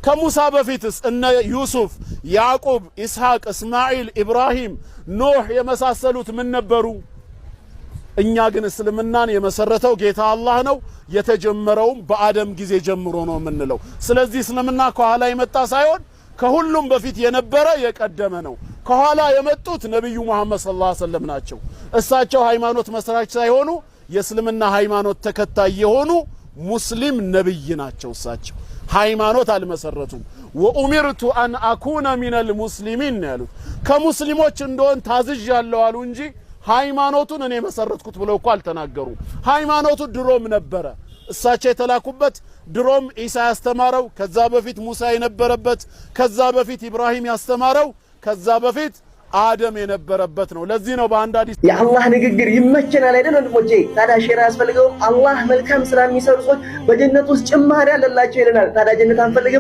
ከሙሳ በፊትስ እነ ዩሱፍ፣ ያዕቁብ፣ ኢስሐቅ፣ እስማዒል፣ ኢብራሂም፣ ኖህ የመሳሰሉት ምን ነበሩ? እኛ ግን እስልምናን የመሰረተው ጌታ አላህ ነው። የተጀመረውም በአደም ጊዜ ጀምሮ ነው የምንለው። ስለዚህ እስልምና ከኋላ የመጣ ሳይሆን ከሁሉም በፊት የነበረ የቀደመ ነው። ከኋላ የመጡት ነቢዩ ሙሐመድ صلى الله عليه وسلم ናቸው። እሳቸው ሃይማኖት መስራች ሳይሆኑ የእስልምና ሃይማኖት ተከታይ የሆኑ ሙስሊም ነብይ ናቸው። እሳቸው ሃይማኖት አልመሰረቱም። وأمرت أن أكون من المسلمين ነው ያሉት። ከሙስሊሞች እንድሆን ታዝዣለሁ አሉ እንጂ ሃይማኖቱን እኔ መሰረትኩት ብለው እኮ አልተናገሩም። ሃይማኖቱ ድሮም ነበረ። እሳቸው የተላኩበት ድሮም ኢሳ ያስተማረው፣ ከዛ በፊት ሙሳ የነበረበት፣ ከዛ በፊት ኢብራሂም ያስተማረው፣ ከዛ በፊት አደም የነበረበት ነው። ለዚህ ነው በአንድ ሐዲስ የአላህ ንግግር ይመቸናል አይደል ወንድሞቼ? ታዲያ share አያስፈልገውም? አላህ መልካም ስራ የሚሰሩ ሰዎች በጀነት ውስጥ ጭማሪ አለላቸው ይለናል። ታዲያ ጀነት አንፈልግም?